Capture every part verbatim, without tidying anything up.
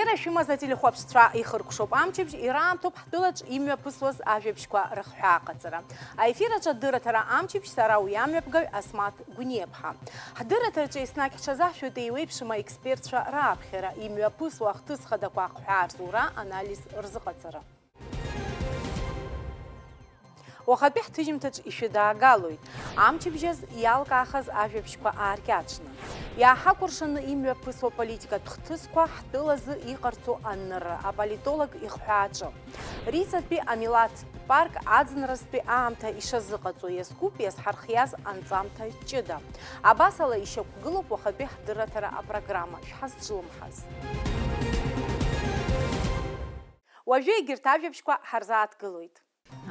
Бзиара шәымаз ателехәаԥшцәа ихыркәшоуп амчыбжь, ираамҭоуп ҳтәылаҿ имҩаԥысуаз ажәабжьқәа рыхҳәаа аҟаҵара. Аефир аҿы адырраҭара амчыбжь, сара уи амҩаԥгаҩ Асмаҭ Гәниаԥҳа. Ҳдырраҭараҿы еснагь ҳҽазаҳшәоит еиуеиԥшым аекспертцәа рааԥхьара, имҩаԥысуа ахҭыс хадақәа ахҳәаа рзура, анализ рзыҟаҵара. Уахатәи ҳҭыжьымҭаҿ ишәыдаагалоит амчыбжьаз иалкаахаз ажәабжьқәа ааркьаҿны, иааҳакәыршаны имҩаԥысуа политикатә хҭысқәа ҳтәылазы иҟарҵо анырра аполитолог ихҳәааҿы, Риҵатәи амилаҭтә парк аӡынразтәи аамҭа ишазыҟаҵо иазкуп иазҳархиаз анҵамҭа ҷыда. Абасала ишьақәгылоуп уахатәи ҳдырраҭара апрограмма, шәҳазҿлымҳаз. Уажәы егьырҭ ажәабжьқәа ҳарзааҭгылоит.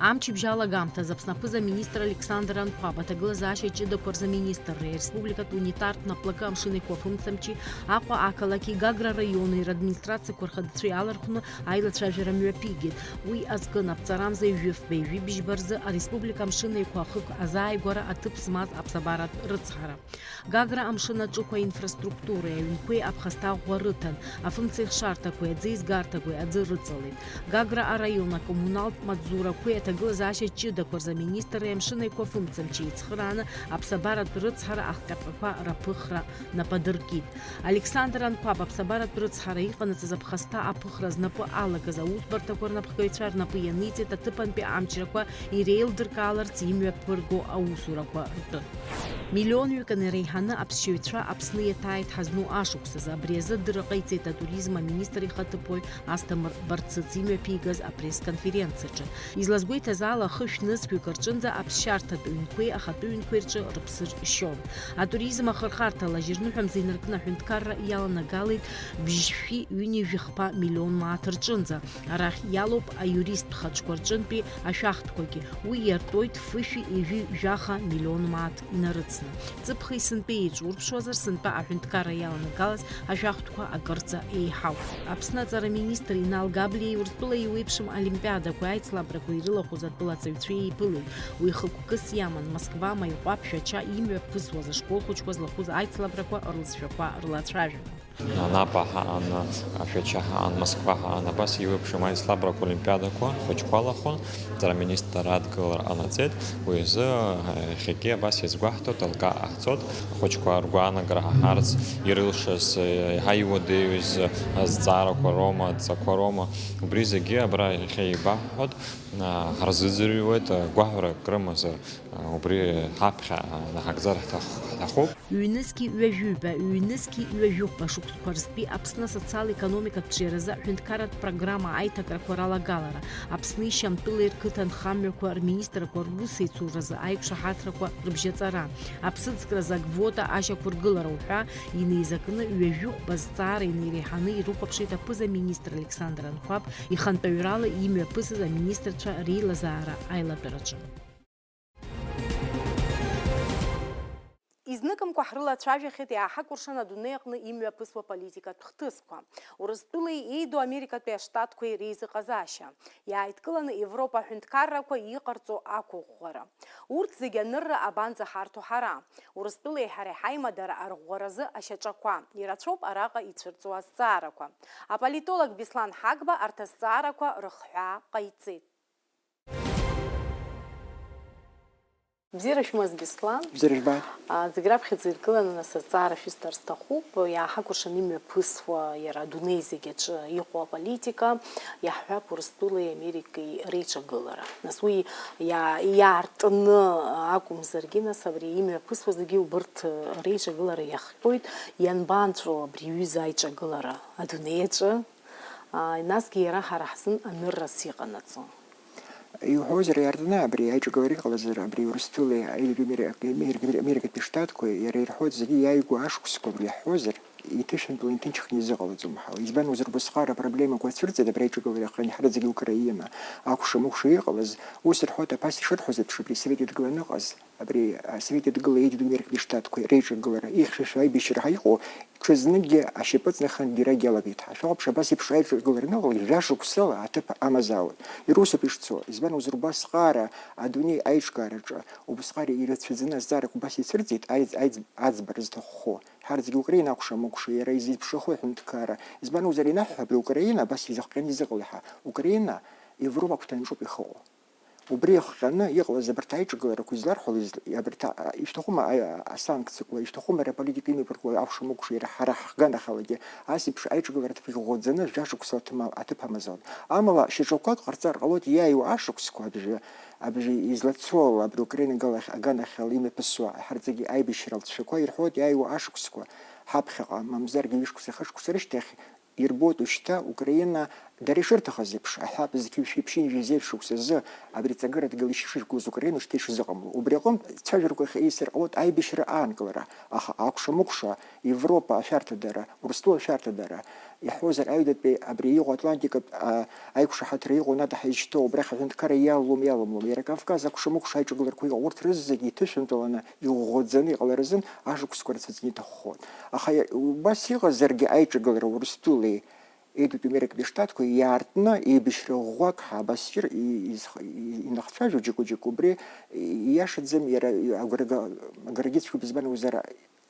Амчыбжь алагамҭаз Аԥсны аԥыза-министр Александр Анқәаб, аҭагылазаашьа ҷыдақәа рзы аминистрреи ареспубликатә унитартә наплакы амшын еиқәафымцамчи, Аҟәа ақалақьи Гагра араиони радминистрациақәа рхадацәа иалархәны аилацәажәара мҩаԥигеит. Уи азкын аԥҵарамза ҩажәи фба ҩажәи бжьба рзы ареспублика амшын еиқәа ахықә азааигәара аҭыԥ змаз аԥсабаратә рыцҳара. Гагра амшын аҿықәа инфраструктуреи аҩнқәеи аԥхасҭа ӷәӷәа рыҭан, афымцеихшарҭақәеи аӡы изгарҭақәеи аӡы рыҵалеит. Гагра араион акоммуналтә маҵзурақәеи аҭагылазаашьа ҷыдақәа рзы аминистрреи амшын еиқәафымцамчи еицхырааны аԥсабаратә рыцҳара ахҟьаԥҟьқәа раԥыхра напы адыркит. Александр Анқәаб аԥсабаратә рыцҳара иҟанаҵаз аԥхасҭа аԥыхра знапы алагаз аусбарҭақәа рнапхгаҩцәа рнапы ианиҵеит аҭыԥантәи амчрақәа иреилдыркааларц имҩаԥырго аусурақәа ртәы. Миллионҩык инареиҳаны аԥсшьаҩцәа Аԥсны иаҭааит ҳазну ашықәсазы. Абри азы адырра ҟаиҵеит атуризм аминистр ихаҭыԥуаҩ Асҭамыр Барцыц имҩаԥигаз апресс-конференциаҿы. Излазгәеиҭаз ала, хышә нызқьҩык рҿынӡа аԥсшьарҭатә ҩнқәеи ахатәы ҩнқәеи рҿы рыԥсы ршьон. Атуризм ахырхарҭа лажьырныҳәамза инаркны аҳәынҭқарра иаланагалеит бжьшәи ҩынҩажәи хԥа миллион мааҭ рҿынӡа. Арахь иалоуп аиуристтә хаҿқәа рҿынтәи ашәахтәқәагьы. Уи иартәоит фышәи ҩажәи жәаха миллион мааҭ инарыцны. Ҵыԥхеи сынтәеи еиҿурԥшуазар, сынтәа аҳәынҭқарра иаланагалаз ашәахтәқәа акырӡа еиҳауп. Аԥсны аҵара министр Инал Габлиа Урыстәыла еиуеиԥшым олимпиадақәеи аицлабрақәеи ирылахәыз атәылаҵаҩцәа еиԥылеит. Уи хықәкыс иаман Москва, Маиҟәаԥ, Шәача имҩаԥысуаз ашкол хәыҷқәа злахәыз аицлабрақәа рлҵшәақәа рлацәажәара. Анапа ҳаан, Шәача ҳаан, Москва ҳаан, абас еиуеиԥшым аицлабрақәа, олимпиадақәа хәыҷқәа алахәын, аҵара министр адгылара ҟанаҵеит. Уи азы, э, иахьагьы абас иазгәаҳҭоит, алкаа ҟаҳҵоит, ахәыҷқәа ргәаанагара ҳаҳарц ирылшаз, э, иаҳа иуадаҩыз азҵаарақәа роума, адҵақәа роума, убри зегьы абра иахьа еибаҳҳәоит, а, ҳарзыӡырҩуеит, а, гәаҳәарак рымазар, а, убри ҳаԥхьа, а, наҳагӡар ҳҭах-, ҳҭахуп. Ҩнызқьи ҩажәиба, ҩнызқьи ҩажәихәба шықәсқәа рзтәи Аԥсны асоциал-економикатә ҿиаразы аҳәынҭқарратә программа аиҭакрақәа ралагалара, Аԥсни Шьамтәылеи рқыҭа нхамҩақәа рминистрқәа русеицуразы аиқәшаҳаҭрақәа рыбжьаҵара, аԥсыӡкразы аквота ашьақәыргылара уҳәа инеизакны ҩажәихәба зҵаара инеиреиҳаны ирыхәаԥшит аԥыза-министр Александр Анқәаб ихантәаҩрала имҩаԥысыз аминистрцәа реилазаара аилатәараҿы. Изныкымкәа ҳрылацәажәахьеит иааҳакәыршан адунеи аҟны имҩаԥысуа политикатә хҭысқәа. Урыстәылеи Еидоу Америкатәи Аштатқәеи реизыҟазаашьа, иааидкыланы Европа аҳәынҭқаррақәа иҟарҵо ақәыӷәӷәара. Урҭ зегьы анырра абанӡаҳарҭо ҳара? Урыстәылеи ҳареи ҳаимадара арӷәӷәаразы ашьаҿақәа, ирацәоуп араҟа ицәырҵуа азҵаарақәа. Аполитолог Беслан Ҳагба арҭ азҵаарақәа рыхҳәаа ҟаиҵеит. Бзиара шәымаз, Беслан. Бзиара жәбааит. А, зегь раԥхьаӡа иргыланы, нас, азҵаара шәысҭар сҭахуп. Иааҳакәыршан имҩаԥысуа, иара адунеи зегь аҿы иҟоу аполитика, иаҳҳәап, Урыстәылеи Америкеи реиҿагылара. Нас уи иа-, иаартны акәымзаргьы, нас, абри имҩаԥысуа зегьы убырҭ реиҿагылара иахҟьоит. Ианбанҵәо абри аҩыза аиҿагылара адунеи аҿы? А, насгьы иара ҳара ҳзын аныррас иҟанаҵо. Иуҳәозар, иаартны абри аиҿагылара иҟалазар, абри Урыстәылеи Америкатәи Штатқәеи иара ирҳәоит, зегьы иааигәоу ашықәсқәа абри иаҳҳәозар, иҭышәынтәла иҭынчханы изыҟалаӡом ҳәа. Избан акәзар, убасҟак апроблемақәа цәырҵит абри аиҿагылара иахҟьаны, ҳара зегьы Украина акәша-мыкәша иҟалаз, ус рҳәоит, аԥас ишырҳәоз еиԥш, абри Совет идгыла аныҟаз, абри, а, Совет идгыла Еидыдуа Америкатәи Штатқәа реиҿагылара, ихьшәашәа аибашьра ҳәа иҟоу, ҽазныкгьы ашьапы ҵнахын, дирак иалагеит ҳәа. Шәалаԥш, абас еиԥш аиҿагылара аныҟалак, жәа шықәсала аҭыԥ амазаауан. Ир ус ауп ишцо. Избан акәзар, убасҟак адунеи аиҿкаараҿы убасҟак ирацәаӡаны азҵаарақәа убас ицәырҵит, аиӡ-, аиӡ-, аӡбара зҭаххо. Ҳарҭгьы Украина акәша-мыкәша, иара изеиԥшрахои аҳәынҭқарра? Избан акәзар, ианаҳҳәо абри Украина абас изахҟьаны изыҟалеи ҳәа? Украина Европа агәҭанаҿоуп ихыҟоу. Убри иахҟьаны иҟалаз абарҭ аиҿагыларақәа изларҳәалоз, абарҭ, а, ишәҭахума, а, асанкциақәа, ишәҭахума ари аполитика имҩаԥырго акәша-мыкәша, иара ҳара ҳганахьалагьы ас еиԥш аиҿагылара аҭыԥ иӷәӷәаӡаны жәа-шықәса аҭыма-, аҭыԥ амазароуп. Амала шьаҿақәак ҟарҵар ҟалоит иааиуа ашықәсқәа абжьы, абжьы излацо ала, абри Украина агалахь-, аганахьала имҩаԥысуа, ҳарҭгьы аибашьра алҵшәақәа ирҳәоит иааиуа ашықәсқәа, ҳаԥхьаҟа, мамзаргьы ҩышықәса, хышықәса рышьҭахь, ирбоит уажәшьҭа Украина дара ишырҭахыз еиԥш, аҳәатә зқьи жәшәи ԥшьынҩажәи зеижә шықәсазы абри ҵакыра дгьыл ишышьақәгылаз Украина шьҭа ишазыҟамло. Убри аҟынтә цәажәарақәа еисыр ҟалоит аибашьра аанкылара, аха акәша-мыкәша Европа ашәарҭадара, Урыстәыла ашәарҭадара, иаҳҳәозар, аҩадатәи абри иҟоу Атлантикатә, а, аиқәшаҳаҭра иҟоу НАТО ҳаизшьҭоу, убрахь аҳәынҭқарра иалалом, иаламлом, иара Кавказ акәша-мыкәша аиҿагыларақәа иҟоу, урҭ рызегьы иҭышәынтәаланы, иӷәӷәаӡаны иҟаларазын, ашықәсқәа рацәаӡаны иҭаххон. Аха иа-, убас иҟазаргьы аиҿагылара Урыстәылеи Еиӷьтәи Америкатәи Штатқәеи иаартны еибашьра ӷәӷәак ҳәа абас ир-, и-, изх-, и-, инахцәажәо џьыку-џьыку убри ииашаӡам, иара агәра-, агәра гьыцәгьоуп, избан акәзар,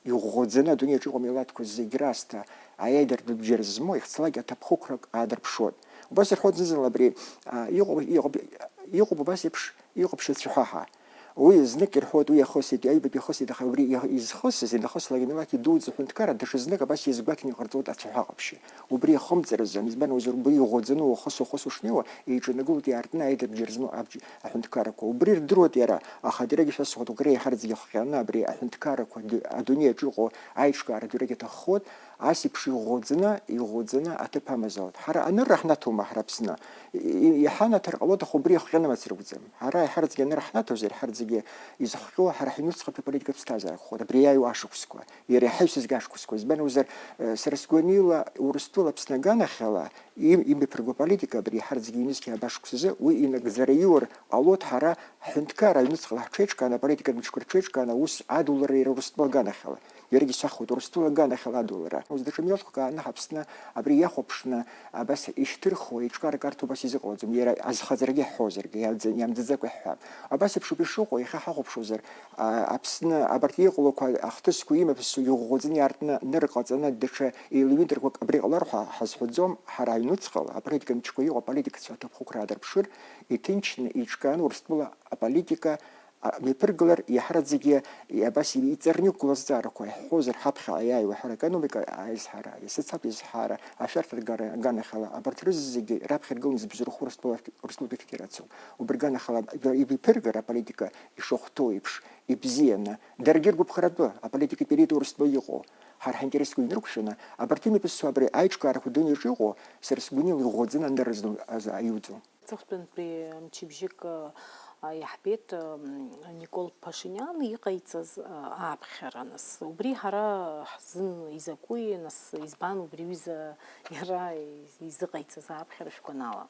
иӷәӷәаӡаны адунеи аҿы иҟоу амилаҭқәа зегь раасҭа аиааира ду бџьар змоу, ихцалак аҭыԥ хықәрак аадырԥшуеит. Убас ирҳәоит зны-зынла абри, а, иҟоуп, иҟоуп, иҟоуп убас еиԥш, иҟоуп шьацәаҳәа ҳәа. Уи знык ирҳәоит, уи иахысит, аҩбатәи ихысит, аха убри иах-, изхысыз, инахыслак амилаҭ идуӡӡоу аҳәынҭқарра даҽазнык абас иазгәаҭаны иҟарҵоит ацәаҳәа ҟаԥшьы. Убри ихымҵаразын, избан акәзар, убри иӷәӷәаӡаны уахыс-уахыс ушнеиуа, еиҿанакылоит иаартны аиадаратә џьар змоу абџь-, аҳәынҭқаррақәа. Убри ирдыруеит иара, аха дырҩегьых шәасҳәоит, убри еиҳараӡак ихҟьаны абри аҳәынҭқаррақәа д-, адунеи аҿы иҟоу аиҿкаара дырҩегьых иҭаххоит, ас еиԥш иӷәӷәаӡаны, иӷәӷәаӡаны аҭыԥ амазалт. Ҳара анырра ҳнаҭома ҳара Аԥсны? И-, и-, иҳанаҭар ҟалоит, аха убри ихҟьаны мацара акәӡам. Ҳара еиҳараӡак анырра ҳнаҭозар, еиҳараӡакгьы изыхҟьо ҳара ҳаҩнуҵҟатәи аполитикатә ԥсҭазаара ӷәӷәоуп, абри иааиуа ашықәсқәа, иара иаҳа исызга ашықәсқәа. Избан акәзар, э, сара сгәаныла, Урыстәыла Аԥсны аганахьала им-, имҩаԥырго аполитика абри иаҳараӡак ҩнызқьи ааба шықәсазы уи инагӡара иур ҟалоит, ҳара ҳҳәынҭқарра аҩнуҵҟала ҳҽеиҿкааны, аполитикатә мчқәа рҽеиҿкааны аус адулара иара Урыстәыла аганахьала. Иаргьы исахуеит, Урыстәыла аганахьала адулара. Ус даҽа милаҭқәак ааны ҳаԥсны абри иахәаԥшны абас ишьҭырхуа еиҿкаарак арҭ убас изыҟалаӡом, иара азхаҵарагьы ҳҳәозаргьы, иамӡа-, иамӡаӡакәа иҳҳәап. Абас еиԥш убри шыҟоу, иахьа ҳахәаԥшуазар, а, Аԥсны абарҭ иҟалақәа ахҭысқәа имаԥсо иӷәӷәаӡаны иаартны нырҟаҵаны даҽа еилаҩынтрақәак абри ҟалар ҳәа ҳазҳәаӡом, ҳара аҩнуҵҟала аполитика мчқәа иҟоу аполитикацәа аҭыԥ хықәра аадырԥшыр, иҭынчны, еиҿкааны Урыстәыла аполитика а, мҩаԥыргалар, иаҳараӡакгьы, и-, абас и-, иҵарны иқәгылоу азҵаарақәа иаҳҳәозар, ҳаԥхьаҟа иааиуа ҳара аекономика аизҳара, асоциалтә еизҳара, ашәарҭа ргара, аганахьала, абарҭ рызегьы раԥхьа иргыланы зыбзоурахо Урыстәыла, Урыстәылатәи Афедерациоуп. Убри аганахьала, иб-, ибиԥыргар аполитика ишахәҭоу еиԥш, ибзианы, даргьы ргәаԥхаратәы аполитикатә елита Урыстәыла иҟоу, ҳара ҳинтересқәа инрықәшәаны, абарҭ имҩаԥысуа абри аиҿкаарақәа дунеи аҿы иҟоу, сара сгәаныла иӷәӷәаӡаны анырра зду-, азы аиуӡом. Аҵыхәтәантәи мчыбжьык, а, иаҳбеит, м, Никол Пашиниан иҟаиҵаз, а, ааԥхьара, нас. Убри ҳара ҳзын изакәи, нас, избан убри аҩыза иара изыҟаиҵаз ааԥхьара шәгәанала?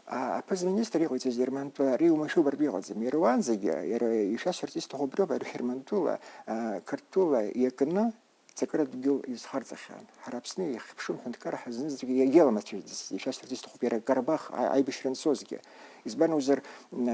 А, аԥыза-министр иҟаиҵаз ирмантәы ари уамашәа убартәы иҟаӡам. Иара уаанӡагьы, иара ишәасҳәарц исҭаху убриоуп, ари шәырмантәыла, а, Қырҭтәыла иакны, ҵакыратә дгьыл изхарҵахьан. Ҳара Аԥсны иахьԥшым ҳәынҭқарра ҳазнызгьы иагьаламацәажәаӡацызт, ишәасҳәарц исҭахуп, иара Карабах а-, аибашьра анцозгьы. Избан акәзар, м,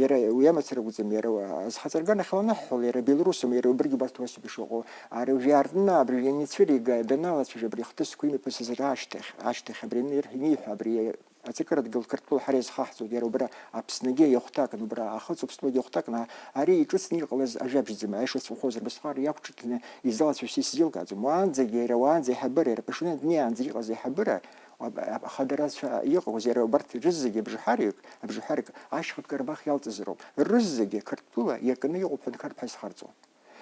иара уи амацара акәӡам, иара азхаҵара аганахьала анаҳҳәала, иара Белоруссиоума, иара убригьы убарҭ уасоуп ишыҟоу. Ари уажә иаартны, абри ианицәырига, даналацәажәа, абри ахҭысқәа имҩаԥысыз рашьҭахь, ашьҭахь, абри анырҳәа, иниҳәа, абри Аҵакыратә дгьыл Қырҭтәыла ҳара иазхаҳҵоит, иара убра Аԥсныгьы иахәҭакны, убра ахыҵ Уԥснагьы иахәҭакны, ари иҿыцны иҟалаз ажәабжьӡам, аиашаз уҳәозар, убысҟак иахәҿыҭны изалацәажәо са исзеилкааӡом. Уаанӡагьы, иара уаанӡа аиҳабыра, иара Пашиниан днеиаанӡа иҟаз аиҳабыра, аб-, аб-, ахадаразцәа иҟоу, иара убарҭ рызегьы абжеиҳарак, абжеиҳарак ашьхатә Карабах иалҵызароуп. Рызегьы Қырҭтәыла иакны иҟоуп ҳәынҭқарратә ҳәа изхарҵо.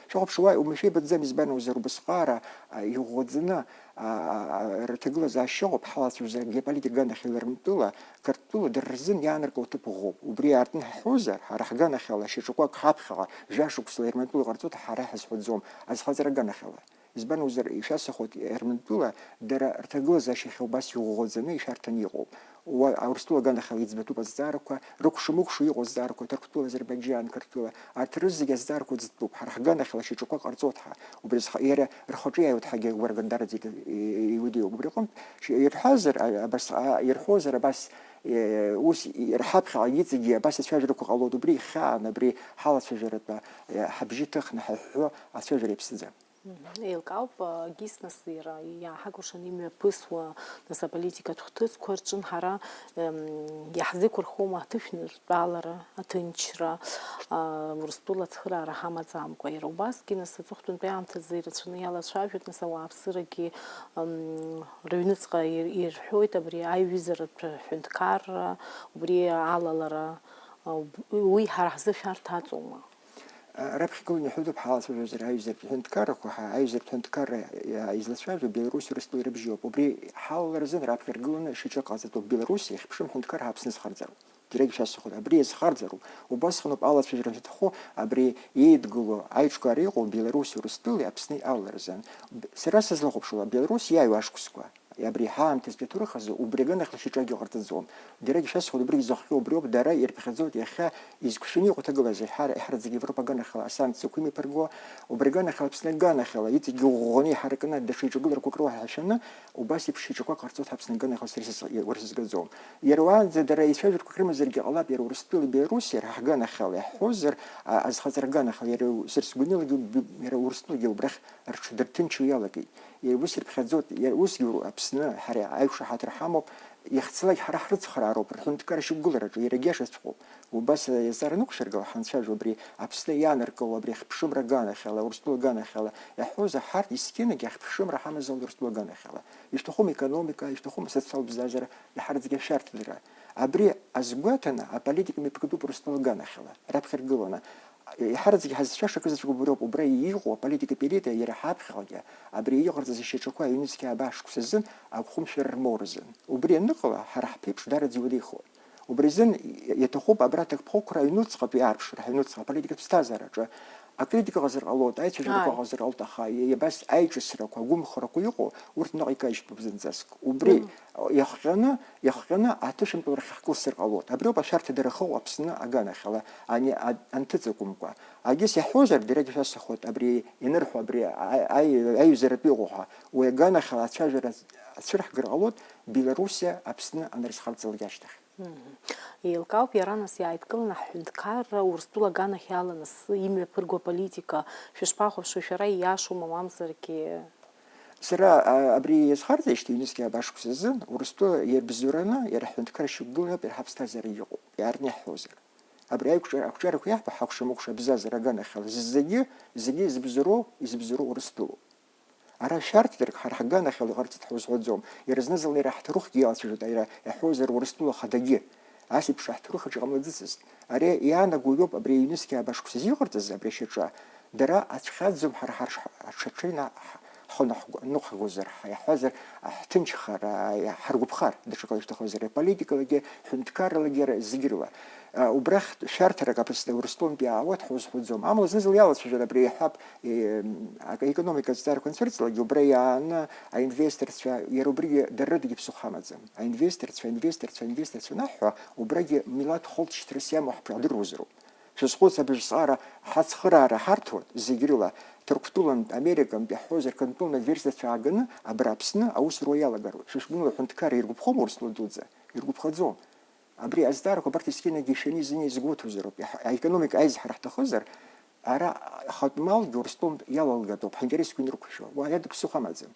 Шәахәаԥш, уа, уамашәа ибатәӡам, избан акәзар, убысҟак ара, а, иӷәӷәаӡаны, а, а, а, рҭагылазаашьа ыҟоуп, ҳалацәажәозар, геополитика аганахьала Ермантәыла, Қырҭтәыла дара рзын иааныркыло аҭыԥ ӷәӷәоуп. Убри аартны ҳҳәозар, ҳара ҳганахьала шьаҿақәак ҳаԥхьаҟа, жәа-шықәсала Ермантәыла иҟарҵоит, ҳара иҳазҳәаӡом, азхаҵара аганахьала. Избан акәзар, ишәасҳәахуеит, Ермантәыла дара рҭагылазаашьа иахьа убас иӷәӷәаӡаны ишәарҭаны иҟоуп. Уа, Урыстәыла аганахьала иӡбатәуп азҵаарақәа, рыкәша-мыкәша иҟоу азҵаарақәа, Ҭырқәтәыла, Азербаиџьан, Қырҭтәыла, арҭ рызегьы азҵаарақәа ӡбатәуп. Ҳара ҳганахьала шьаҿақәак ҟарҵоит ҳәа, убри азха-, иара рхаҿы иааиуеит ҳагьагәаргандараӡа ит-, и-, и-, иуадаҩуп. Убри аҟынтә, шьа-, ирҳәазар, а-, абас, а-, ирҳәозар абас, е, ус и-, рҳаԥхьаҟагь иҵегьы абас ацәажәарақәа ҟалоит, убри ихьаан, абри ҳалацәажәаратәы, е, ҳабжьы ҭыхны ҳаҳәҳәо ацәажәара иаԥсӡам. Еилкаауп, Гис, нас иара иааҳакәыршаны имҩаԥысуа, нас, аполитикатә хҭысқәа рҿын ҳара, ем, иаҳзеиқәырхома аҭышәныртәалара, аҭынчра, а, Урыстәыла ацхыраара ҳамаӡамкәа. Иара убасгьы, нас, аҵыхәтәантәи аамҭазы ирацәаны иалацәажәоит, нас, ауааԥсырагьы, ем, рыҩныҵҟа ир-, ирҳәоит абри аиҩызаратә ҳәынҭқарра, убри алалара, а, уб-, уи ҳара ҳзы шәарҭаҵоума? Раԥхьа игыланы иҳәатәуп ҳалацәажәозар аҩызартә ҳәынҭқаррақәа ҳәа, аҩызартә ҳәынҭқарра, а, излацәажәо Беларуси Урыстәылеи рыбжьоуп. Убри ҳалаларазын раԥхьа иргыланы шьаҿа ҟаҵатәуп Беларуси, иахьԥшым ҳәынҭқарра ҳаԥсны зхарҵароуп. Дырҩегь шәасҳәахоит, абри иазхарҵароуп. Убасҟаноуп алацәажәара шаҭаху, абри еидгыло аиҿкаара иҟоу Беларуси Урыстәылеи Аԥсни алаларазын. Б-, сара сызлахәаԥшуала, Беларуси иааиуа ашықәсқәа. Абри ҳаамҭазтәи аҭоурых азы убри аганахьала шьаҿагьы ҟарҵаӡом. Даргьы шәасҳәоит, убригь зыхҟьо убриоуп, дара ирԥхьаӡоит иахьа изқәшәаны иҟоу аҭагылазаашьа, иҳараӡак Европа аганахьала асанкциақәа имҩаԥырго, убри аганахьала Аԥсны аганахьала иҵегьгьы ӷәӷәаны иҳаракны даҽа еиҿагыларақәак роуҳәа ҳәа шәаны, убас еиԥш шьаҿақәак ҟарҵоит ҳәа Аԥсны аганахьала сара исыз-, уара сызгаӡом. Иара уаанӡа дара еицәажәарақәак рымазаргьы ҟалап, иара Урыстәылеи Белоруссиеи рҳа ҳганахьала иаҳҳәозар, а, азхаҵара аганахьала иара сара сгәанылагьы, б-, иара Урыстәылагьы убрахь рҽадырҭынчуа иалагеит. Иара ус ирԥхьаӡоит, иара усгьы Аԥсны ҳара аиқәшаҳаҭра ҳамоуп, иахьцалак ҳара ҳрыцхраароуп, рҳәынҭқарра шьақәгылараҿы иарагьы иашаҵәҟьоуп. Убас аизара анықәшәыргыла ҳанцәажәо абри Аԥсны иаанаргыло, абри ахьԥшымра аганахьала, Урыстәыла аганахьала иаҳҳәозар, ҳарҭ есқьынагьы ахьԥшымра ҳамазароуп Урыстәыла аганахьала. Ишәҭахума економика, ишәҭахума асоциалтә бзазара, иҳараӡак ашәарҭадара. Абри азгәаҭаны аполитика мҩаԥгатәуп Урыстәыла аганахьала, раԥхьа иргыланы. Иҳараӡак ҳазцәаша акызаҵәык убриоуп, убра иҟоу аполитикатә елита иара ҳаԥхьаҟагьы абри иҟарҵаз ашьаҿақәа аҩнызқьи ааба шықәса азын агәхымшәара рмоур азын. Убри аныҟала, ҳара ҳԥеиԥш даараӡа иуадаҩхоит. Убри азын иаҭахуп абра аҭакԥхықәра аҩнуҵҟатәи аарԥшра, ҳаҩнуҵҟа аполитикатә ԥсҭазаараҿы акритика ыҟазар ҟалоит, аицәажәарақәа Ааи. ыҟазар ҟалҵаха, и-, абас аиҿыцрақәа, агәымхарақәа иҟоу, урҭ наҟ икажьтәуп зынӡаск. Убри Мм. иахҟьаны, иахҟьаны аҭышәынтәаларахь ҳкылсыр ҟалоит. Абриоуп ашәарҭадара ахьыҟоу Аԥсны аганахьала, ани а-, анҭыҵ акәымкәа. Агьыс иаҳҳәозар, даргьы шәасҳәахоит, абри ианырҳәо, абри аи-, аи-, аиҩызаратә иҟоу ҳәа, уи аганахьала ацәажәара ацәырҳгар ҟалоит Белоруссиа Аԥсны анрызхарҵалак ашьҭахь. Мгм. Еилкаауп, иара нас иааидкыланы ҳҳәынҭқарра Урыстәыла аганахь иаланы асы имҩаԥырго аполитика шәышԥахәаԥшуеи, шәара ииашоума, мамзаргьы? Сара, а, абри иазхарҵеижьҭеи ҩнызқьи ааба шықәса азын Урыстәыла иабзоураны иара ҳҳәынҭқарра шьақәгыланы ауп иара ҳаԥсҭазаара иҟоу, иаарны иаҳҳәозар. Абри аиқәҿа-, ақәҿиарақәа иаҳбо ҳакәша-мыкәша абзазара аганахьала зегьы, зегьы изыбзоуроу, изыбзоуроу Урыстәылоуп. Ара шәарҭадарак ҳара ҳганахьала иҟарҵеит ҳәа узҳәаӡом. Иара зны-зынла иара ҳҭоурыхгьы иалацәажәоит, иара иаҳәозар Урыстәыла Ахадагьы. Ас еиԥш аҳҭоурых аҿы иҟамлаӡацызт. Ари иаанаго иоуп абри аҩнызқьи ааба шықәса азы иҟарҵаз абри ашьаҿа. Дара ацәхьаӡом ҳара ҳарш-, ҳҽаҽеина ҳ-, ҳхы ныҳәго-, ныҟәҳгозар, ҳа-, иаҳҳәазар, ҳҭынчхар, а, иа-, ҳаргәаԥхар, даҽакала ишәҭахузар, аполитикалагьы, ҳәынҭқарралагьы, ара зегьы рыла. А, убрахь шәарҭарак Аԥсны Урыстәылантәи иаауеит ҳәа узҳәаӡом. Амала зны-зынла иалацәажәар абри иаҳҳәап, е, ак-, аекономика азҵаарақәа анцәырҵлакгьы, убра иааны аинвесторцәа, иара убригьы дара рыдагьы ԥсыхәа амаӡам. Аинвесторцәа, аинвесторцәа, аинвесторцәа анаҳҳәа, убрагьы милаҭ хылҵшьҭрас иамоу ҳдыруазароуп. Шәазхәыц, абжьысҟара ҳацхыраара ҳарҭоит зегь рыла, Ҭырқәтәылантә, Американтә, иаҳҳәозар, Қырҭтәылантә аинвесторцәа ааганы абра Аԥсны аус руа иалагароуп. Шәышгәынла ҳәынҭқарра иргәаԥхом Урыстәыла дуӡӡа? Иргәаԥхаӡом. Абри азҵаарақәа абарҭ есқьынагьы ишәаны изын иазгәоуҭозароуп. Иаҳ-, аекономика аизҳара ҳҭахызар, ара ахатә малгьы Урыстәылантә иалалгатәуп, ҳинтересқәа инрықәшәо. Уаҳа иада ԥсыхәа амаӡам.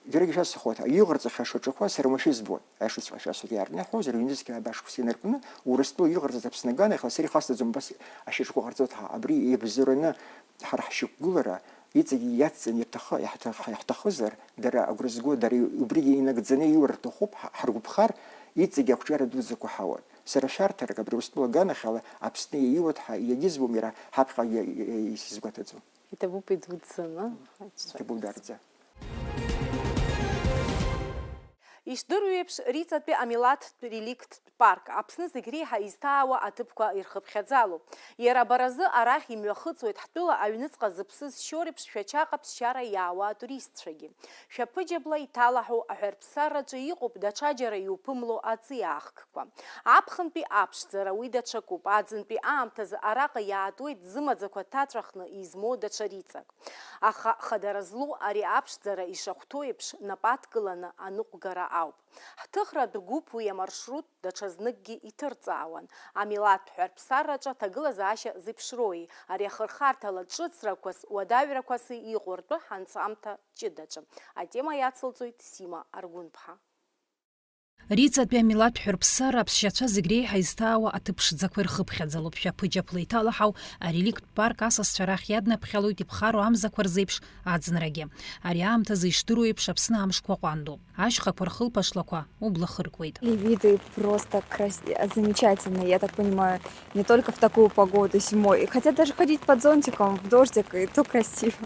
Џьаргьы шәасҳәахуеит, иҟарҵахьоу ашьаҿақәа сара уамашәа избоит, аишаҵәҟьа шәасҳәоит, иаарнаҳәозар, ҩнызқьи ааба шықәса инаркны, Урыстәыла иҟарҵаз Аԥсны аганахьала сара ихасҵаӡом, убас ашьаҿақәа ҟарҵоит ҳәа. Абри иабзоураны ҳара ҳшьақәгылара иҵегьы иацҵаны иаҭахы-, иаҳҭах-, иаҳҭахызар, дара агәра зго, дара убригьы инагӡаны иур рҭахуп, ҳа-, ҳаргәаԥхар, иҵегьы ақәҿиара дуӡӡақәа ҳауан. Сара шәарҭарак абри Урыстәыла аганахьала Аԥсны иаиуеит ҳәа иагьызбом, иара ҳаԥхьаҟагьы, э, э, исызгәаҭаӡом. Иҭабуп идуӡӡаны. Иҭабуп даараӡа. Ишдыру еиԥш, Риҵатәи амилаҭтә реликттә парк Аԥсны зегь реиҳа изҭаауа аҭыԥқәа ирхыԥхьаӡалоуп. Иара абаразы арахь имҩахыҵуеит ҳтәыла аҩныҵҟа зыԥсы зшьо реиԥш Шәачаҟа ԥсшьара иаауа атуристцәагьы. Шәаԥыџьаԥла иҭалаҳәоу аҳәарԥсараҿы иҟоуп даҽаџьара иуԥымло аҵиаахкқәа. Аԥхынтәи аԥшӡара уи даҽакуп, аӡынтәи аамҭазы араҟа иаатуеит зымаӡақәа ҭаҵәахны измоу даҽа риҵак. Аха хадара злоу ари аԥшӡара ишахәҭоу еиԥш, нап адкыланы аныҟәгара ауп. Ҳҭыхратә гәыԥ уи амаршрут даҽазныкгьы иҭырҵаауан. Амилаҭ ҳәарԥсараҿы аҭагылазаашьа зеиԥшроуи, ари ахырхарҭала ҿыцрақәас, уадаҩрақәаси иҟоу ртәы ҳанҵамҭа ҷыдаҿы. Атема иацылҵоит Сима Аргәынԥҳа. Риҵатәи амилаҭ ҳәарԥсара аԥсшьацәа зегь реиҳа изҭаауа аҭыԥ ԥшӡақәа ирхыԥхьаӡалоуп. Шәаԥыџьаԥла иҭалаҳау ареликтә парк асасцәа рахь иаднаԥхьалоит иԥхарроу амзақәа рзеиԥш аӡынрагьы. Ари аамҭазы ишдыру еиԥш, Аԥсны амшқәа ҟәандоуп. Ашьхақәа рхылԥашлақәа убла хыркуеит. И виды просто крас-, замечательные, я так понимаю, не только в такую погоду зимой. Хотя даже ходить под зонтиком в дождик, и то красиво.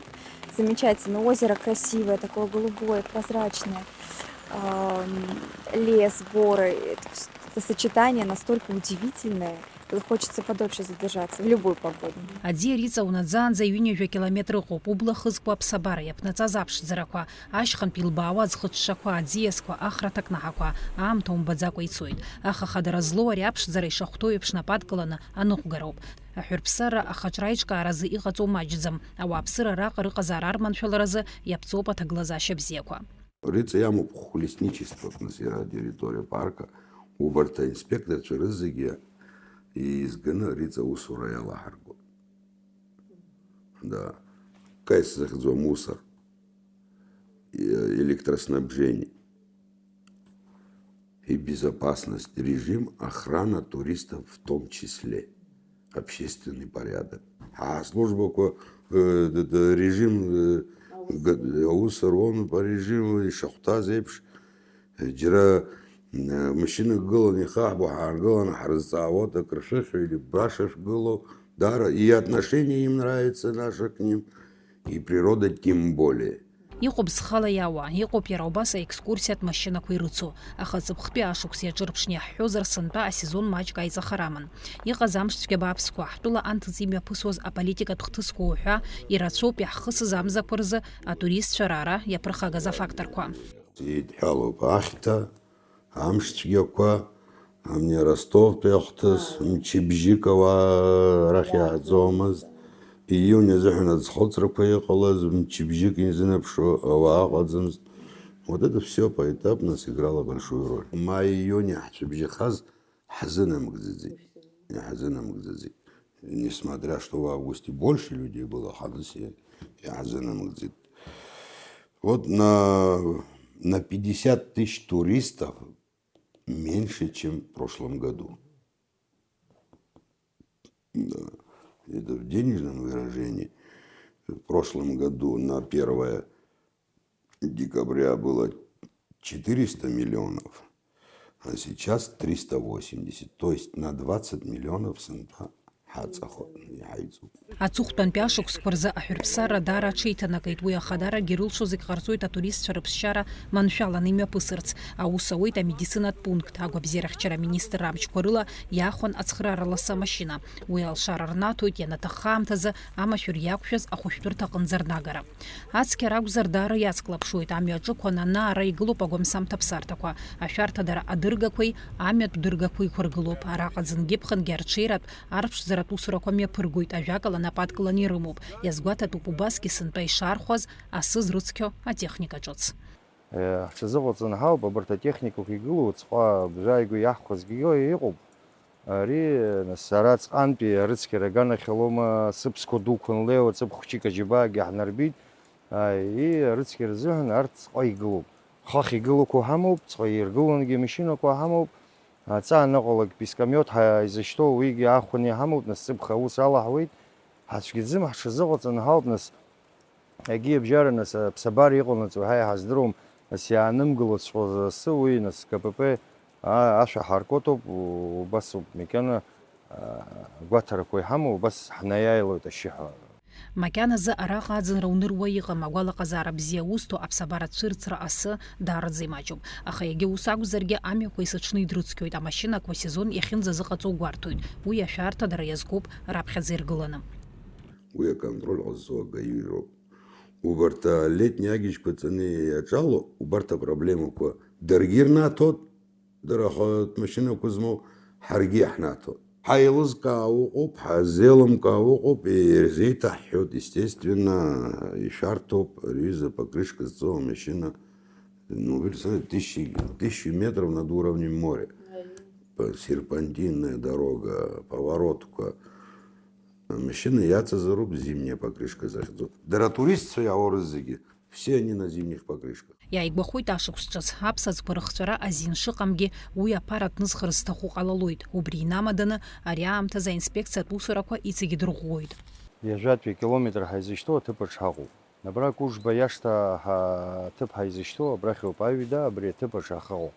Замечательно. Озеро красивое, такое голубое, прозрачное. Ам, лес, горы. Это вс-, это сочетание настолько удивительное. Хочется подольше задержаться в любую погоду. Аӡиа Риҵа унаӡаанӡа ҩынҩажәа километр ыҟоуп, убла хызкуа аԥсабара иаԥнаҵаз аԥшӡарақәа, ашьхантә илбаауа аӡхыҽҽақәа, аӡиасқәа, ахра ҭакнаҳақәа, аамҭа умбаӡакәа ицоит. Аха хадара злоу ари аԥшӡара ишахәҭоу еиԥш нап адкыланы аныҟәгароуп. Аҳәырԥсара ахаҿра аиҿкааразы иҟаҵоу маҷӡам, ауааԥсыра араҟа рыҟазаара арманшәаларазы иаԥҵоуп аҭагылазаашьа бзиақәа. Риҵа иамоуп хәлесничество, нас иара атерриториа парка, убарҭ аинспекторцәа рызегьы еизганы Риҵа аусура иалаҳаргон. Да. Каис захьӡу амусор, э, электроснабжение и безопасность, режим охрана туристов в том числе. Общественный порядок. Ҳаслужбақәа, э, д-, д-, режим, э, г-, аус руан, по режиму ишахәҭаз еиԥш, џьара, э, машьынак гыланы ихаҳбо ҳааргыланы ҳрызҵаауеит, акрышәыхьуеи, баша шәгылоу, даара, и отношение им нравится наше к ним, и природа тем более. Иҟоуп зхала иаауа, иҟоуп иара убас аекскурсиатә машьынақәа ирыцу, аха ҵыԥхтәи ашықәс иаҿырԥшны иаҳҳәозар, сынтәа асезон маҷк аиҵахара аман. Иҟаз амш цәгьа бааԥсқәа, ҳтәыла анҭыҵ имҩаԥысуаз аполитикатә хҭысқәа уҳәа, ирацәоуп иаҳхысыз амзақәа рзы атуристцәа раара иаԥырхагаз афакторқәа. Еидҳәалоуп ахьҭа, амш цәгьақәа, амни Ростовтәи ахәҭыс, мчыбжьык ауаа арахь иааӡомызт, ииуни азыҳәан аӡхыҵрақәа иҟалаз, мчыбжьык изынаԥшуа ауаа ыҟаӡамызт. Вот это всё поэтапно сыграло большую роль. Май-июне ҳцәыбжьахаз ҳзынамыгӡаӡеит, иҳзынамыгӡаӡеит. Несмотря что в августе больше людей было, ҳаныс иа-, иҳзынамыгӡеит. Вот на, на пятьдесят тысяч туристов меньше, чем в прошлом году. Да. Это в денежном выражении. В прошлом году на первое декабря было четыреста миллионов, а сейчас триста восемьдесят. То есть на двадцать миллионов сынтәа ҳаҵахо иҳаиҵуп. Аҵыхәтәантәи ашықәсқәа рзы аҳәырԥсара даара аҽеиҭанакит, уи ахадарагьы ирылшо зегь ҟарҵоит атуристцәа рыԥсшьара маншәаланы имҩаԥысырц. Аус ауеит амедицинатә пункт, агәабзиарахьчара аминистрра амчқәа рыла иаахәан ацхыраара ласы амашьына. Уи алшара рнаҭоит, ианаҭахха аамҭазы амашәыр иақәшәаз ахәышәтәырҭа аҟынӡа рнагара. Ацқьа ракәзар, даара иацклаԥшуеит, амҩа аҿықәан ана-ара игылоуп агәамсамҭа ԥсарҭақәа, ашәарҭадара адыргақәеи амҩатә дыргақәеи иқәыргылоуп. Араҟа ӡынгьы-ԥхынгьы арҽеиратә, арԥшӡаратә усурақәа мҩаԥыргоит, ажәакала, напы адкыланы ирымоуп. Иазгәаҭатәуп убасгьы сынтәа ишаархәаз асы зрыцқьо атехника ҿыц. Ҳҽазыҟаҵаны ҳауп, абарҭ атехникақәа игылоу, ҵҟа бжаигәа иаҳхәазгьы иҟоуп. Ари, нас, ара ҵҟантәи арыцқьара аганахьалома, сыԥсқәа дуқәа нлеиуа, ҵыԥх хәҷык аџьабаагьы ҳнарбеит. Аи, арыцқьара азыҳәан арҭ ҵҟа игылоуп. Хахь игылақәоу ҳамоуп, ҵҟа иргылонгьы амашьынақәа ҳамоуп. Аҵаа аныҟалак, пискамиот ҳа-, изышьҭоу уигьы аахәаны иҳамоуп, нас ҵыԥх аус алаҳауеит. Ҳацәгьаӡым, ҳҽазыҟаҵаны ҳауп, нас. Егьи абжьара, нас, аԥсабара иҟаланаҵ уаҳа иҳаздыруам, нас, иаанымгылоҵәҟьоз асы уи, нас, К П П, а, ашәа ҳаркуатоуп, у-, убас ауп, макьана, а, гәаҭарақәа иҳамоу, убас ҳнаиааилоит ашьшьыҳәа. Макьаназы араҟа аӡынра уныруа иҟам, агәалаҟазаара бзиа узҭо аԥсабара цәырҵра асы даараӡа имаҷуп. Аха егьа ус акәзаргьы, амҩақәа есыҽны идрыцқьоит, амашьынақәа сезон иахьынӡазыҟаҵоу гәарҭоит, уи ашәарҭадара иазкуп раԥхьаӡа иргыланы. Уи аконтроль ҟазҵо агаҩы роуп. Убарҭ алетни агьежьқәа ҵаны иаҿало, убарҭ апроблемақәа даргьы ирнаҭоит, дара ахатә машьынақәа змоу, ҳаргьы иаҳнаҭоит. Ҳаилызкаауа ыҟоуп, ҳазеилымкаауа ыҟоуп, ирзеиҭаҳҳәоит, естественно, ишәарҭоуп, рҩыза покрышка зҵоу амашьына Ну, вы представляете, тысячи, тысячи метров над уровнем моря. Серпантинная дорога, поворотка. Машины яца заруб, зимняя покрышка захьӡу. Дара туристцәа иаурызегьы, все они на зимних покрышках. Иааигәахоит ашықәс ҿыц, аԥсаӡқәа рыхҵәара азин шыҟамгьы, уи аԥара ҭнызхыр зҭаху ҟалалоит. Убри инамаданы, ари аамҭазы аинспекциатә усурақәа иҵегь дырӷәӷәоит. Ҩажәатәи акилометр ҳаизышьҭоу аҭыԥаҿ ҳаҟоуп. Абра Кужба иашҭа ҳа-, аҭыԥ ҳаизышьҭоу абрахьоуп аҩада, абри аҭыԥаҿ ҳахаҟоуп.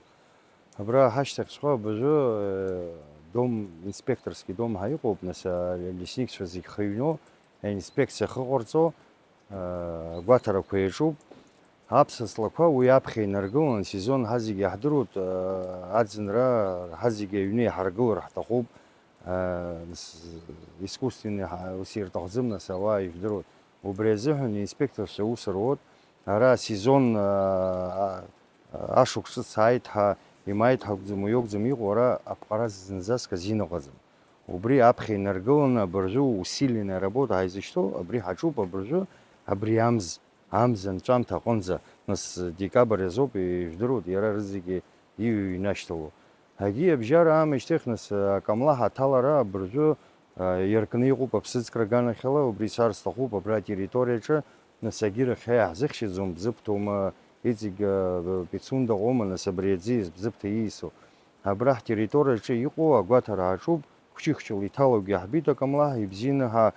Абра ҳашьҭахьҵәҟьа абыржәы, э, дом, инспекторский дом ҳәа иҟоуп, нас, а, лесникцәа зегь хыҩноу, аинспекциа ахы ҟарҵо, а, агәаҭарақәа иаҿуп. Аԥсаҵлақәа уи аԥхьа инаргылан, сезон ҳазегьы иаҳдыруеит, а, аӡынра ҳазегьы аҩны иҳаргылар ҳҭахуп. А, нас, искусственный ҳа-, ус ирҭахӡам, нас, ауаа ижәдыруеит. Убри азыҳәан инспекторцәа аус руеит. Ара асезон, а, а, ашықәс ҿыц ааит ҳәа, имааит ҳәа акәӡам, уи акәӡам иҟоу, ара аԥҟара зынӡаск азин ыҟаӡам. Убри аԥхьа инаргыланы абыржәы усиленная работа ҳаизышьҭоу, абри ҳаҿуп абыржәы, абри амз, амз анҵәамҭа аҟынӡа, нас, декабрь азоуп, ижәдыруеит, иара рызегьы иҩ-, инашьҭалоу. Егьи абжьара аамышьҭахь, нас, акамлаҳ аҭалара абыржәы, а, иаркны иҟоуп аԥсыӡкра аганахьала, убри цар сҭахуп абра атерриториаҿы, нас, агьырахь иаҳзыхьчаӡом, Бзыԥҭоума, иҵегь, а, Пицундаҟоума, нас, абри аӡиас Бзыԥҭа ииасу. Абра ҳтерриториаҿы иҟоу агәаҭара аҿуп, хәҷы-хәҷыла иҭалогьы ҳбеит акамлаҳ, ибзианы ҳа,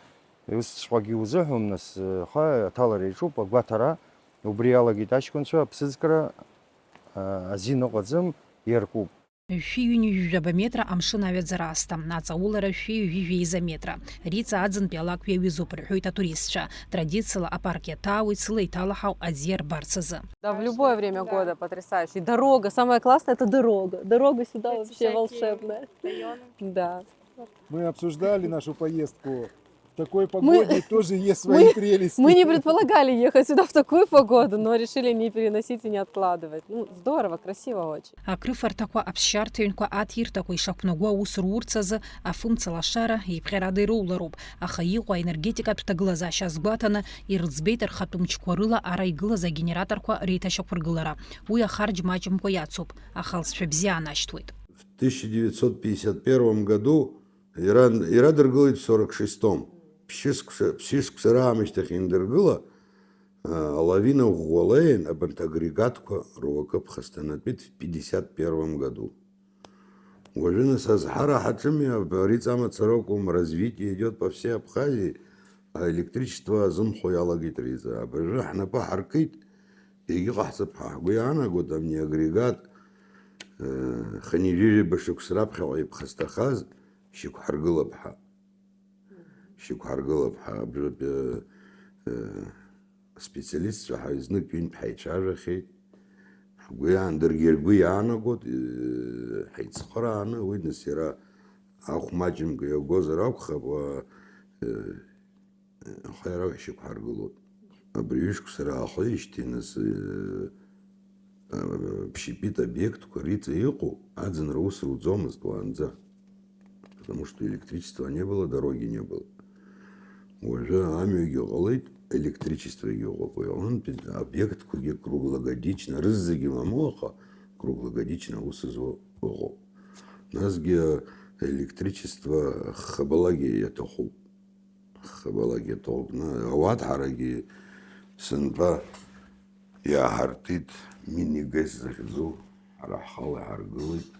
усҵәҟьагьы узыҳәом, нас, ха аҭалара иаҿуп, агәаҭара, убри иалагеит аҷкәынцәа, аԥсыӡкра, а, азин ыҟаӡам, иаркуп. Шәи ҩынҩажәаба метра амшын аҩаӡара асҭа, аҵаулара шәи ҩажәи жәеиза метра. Риҵа аӡынтәи алакә иаҩызоуп, рҳәоит атуристцәа. Традициала апарк иаҭаауеит сыла иҭалаҳау аӡиа рбарц азы. Да, в любое время года потрясающе. И дорога, самое классное, это дорога. Дорога сюда вообще волшебная. Да. Мы обсуждали нашу поездку. В такой погоде тоже есть свои прелести. Мы не предполагали ехать сюда в такую погоду, но решили не переносить и не откладывать. Ну, здорово, красиво очень. Акрыфарҭақәа, аԥсшьарҭаҩнқәа, аҭирҭақәа ишақәнаго аус рурц азы афымца лашара еиԥҟьарада ироулароуп, аха иҟоу аенергетикатә ҭагылазаашьа азгәаҭаны, ирыӡбеит рхатәы мчқәа рыла ара игылаз агенераторқәа реиҭашьақәыргылара. Уи ахарџь маҷымкәа иацуп, аха алҵшәа бзиа аанашьҭуеит. В тысяча девятьсот пятьдесят первом году Ира-, ирадыргылеит в сорок шестом. Ԥшьышықәса, ԥшьышықәса раамышьҭахь иандыргыла, а, алавина ӷәӷәа леин, абарҭ агрегатқәа руакы ԥхасҭанатәит в пятьдесят первом году. Уажәы, нас, азҳара ҳаҿыми, аб-, ари ҵамацара акәым, развитие идёт по всей Абхазии, аелектричество азымхо иалагеит риҵа. Абыржәы ҳнапы ҳаркит, егьыҟаҳҵап ҳәа ҳгәы иаанагоит, амни агрегат, э, хынҩажәижәаба шықәса раԥхьаҟа иԥхасҭахаз шьақәҳаргылап ҳәа. Шьақәҳаргылап ҳәа, абжатә, э, э, специалистцәа ҳаҩ-, знык-ҩынтә ҳаицәажәахьеит. Ҳгәы иаан-, даргьы ргәы иаанагоит, э, ҳаицхырааны, уи, нас, иара ахә маҷымкәа иагозар акәхап, уа, э, аха иара шьақәҳаргылоит. Абри ҩышықәса раахеижьҭеи, нас, э, а, общепит объектқәа риҵа иҟоу аӡынра ус руӡомызт уаанӡа. Потому что электричества не было, дороги не было. Уажәы амҩагьы ҟалеит, электричествагьы ыҟоуп. Уи аҟынтәи объектқәагьы круглогодично, рызегьы мамоу, аха круглогодично аус зуа ыҟоуп. Насгьы аелектричество хабалагьы иаҭахуп. Хабалагьы иаҭахуп. На, ауаҭәарагьы сынтәа иааҳартит, мини-ГЭС захьӡу, ҳара ҳхала иҳаргылеит,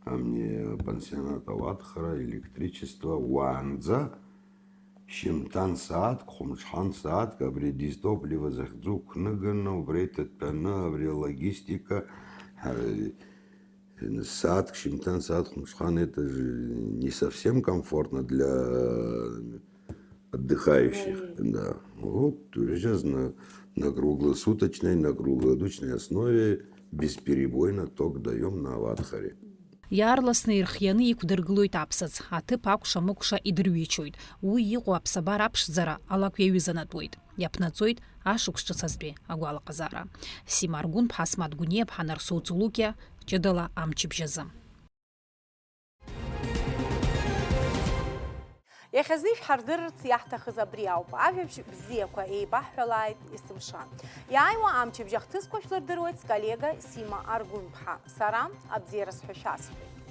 амни апансионат ауаҭәара, аелектричество, уаанӡа шьымҭан сааҭк, хәымҽхан сааҭк, абри дизтопливо захьӡу қәныганы, убра иҭатәаны, абри алогистика, ҳа-, сааҭк, шьымҭан сааҭк, хәымҽхан, это же не совсем комфортно для отдыхающих. Да. Вот, сейчас на, на круглосуточной, на круглодучной основе бесперебойно ток даём на Аватхаре. Иаарласны ирхианы иқәдыргылоит аԥсаӡ, аҭыԥ акәша-мыкәша идырҩычоит. Уи иҟоу аԥсабара аԥшӡара алакә иаҩызанатәуеит, иаԥнаҵоит ашықәс ҿыц азтәи агәалаҟазаара. Сима Аргәынԥҳа, Асмаҭ Гәыниаԥҳа, Нарсоу Цулукиа, ҷыдала амчыбжь азы. Иахьазы ишәҳардырырц иаҳҭахыз абри ауп, ажәабжь бзиақәа еибаҳҳәалааит есымша. Иааиуа амчыбжь ахҭысқәа шәлырдыруеит сколлега Сима Аргәынԥҳа. Сара абзиара сҳәашәа сҳәеит.